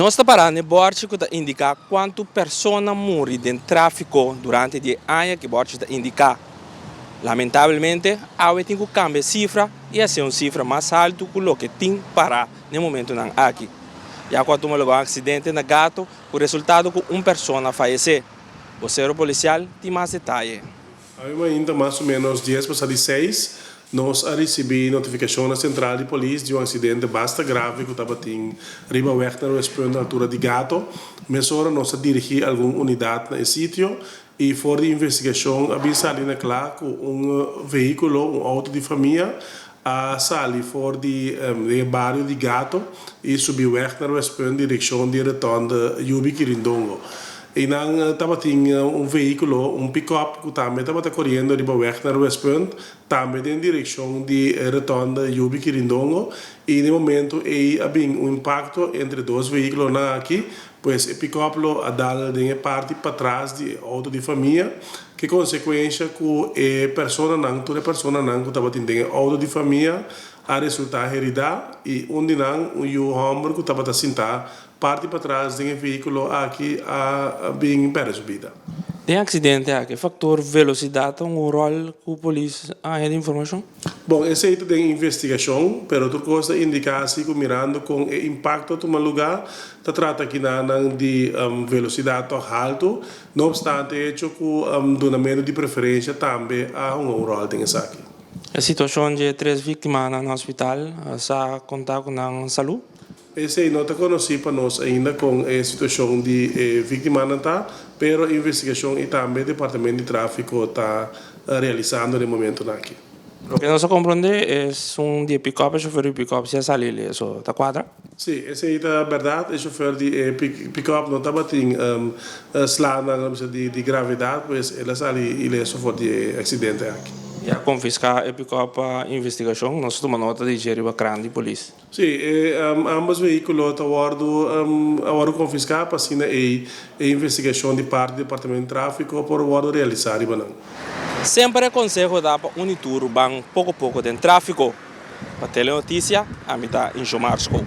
Nos ta pará na e bòrchi ku ta indiká kuantu persona muri den tráfiko durante di e aña ku e bòrchi ta indiká. Lamentablemente, awe tin ku kambia e sifra i hasié un sifra mas haltu ku loke tin pará na e momentunan aki. Ya ku a tuma lugá un aksidente na Gato ku resultado ku un persona a fayesé. Bosero polisial tin mas detaye. Awe mainta mas o menos dies pasá di seis, nos a risibí notifikashon na sentral di polis di un aksidente basta grave ku tabatin riba wèg na Westpunt na altura di Gato. Mesora nos a dirigí algun unidat na e sitio i for di investigashon a bin sali na kla ku un vehíkulo, un outo di famia, a sali for di den e bario di Gato i subi wèg na Westpunt direkshon di retònde Yubi Kirindongo. Einan tabatin un vehíkulo, un pikòp, ku tambe tabata koriendo riba wèg na Westpunt, tambe den direkshon di e retònde Yubi Kirindongo, i den momentu ei a bin un impakto entre dos vehíkulonan aki. Pues e pikòp lo a dal den e parti patras di e outo di famia, ke konsekuensha ku e personanan, tur e personanan ku tabatin den e outo di famia a resultá heridá i un di nan, un yu hòmber ku tabata sintá parti patras den e vehíkulo aki a bin pèrdè su bida. Den aksidente aki, e faktor velosidat ta un ròl ku polis a haña di informashon? Bon, esei ta den investigashon, pero tur kos ta indiká si ku mirando kon e impakto a tuma lugá, Ta trata kinanan di velosidat tòg haltu, no opstante e echo ku dunamentu di preferensha tambe a hunga un ròl den esaki. E situashon dje tres víktimanan na hospital sa konta ku nan salú? Esei no ta konosí pa nos ainda kon e situashon di e víktimanan ta, pero investigashon i tambe departamento di tráfiko ta realisando den momentunan aki. Loke nos a komprondé esun di e pikòp, e shofèr di pikòp si a sali ileso. Ta kuadra? Sí, esei ta bèrdat. E shofèr di e pikòp no tabatin slanan di gravedat, pues el a sali ileso for di e aksidente aki. I a konfiská e pikòp pa investigashon. Nos a tuma nota di dje riba kran di polis. Sí, e ambos vehíkulo ta wòrdu a wòrdu konfiská pa asina ei e investigashon di parti di Departamento di Tráfiko por wòrdu realisá riba nan. Semper e konseho ta pa uni tur ban poko poko den tráfiko. Pa Telenoticia, ami ta Injomar Schoop.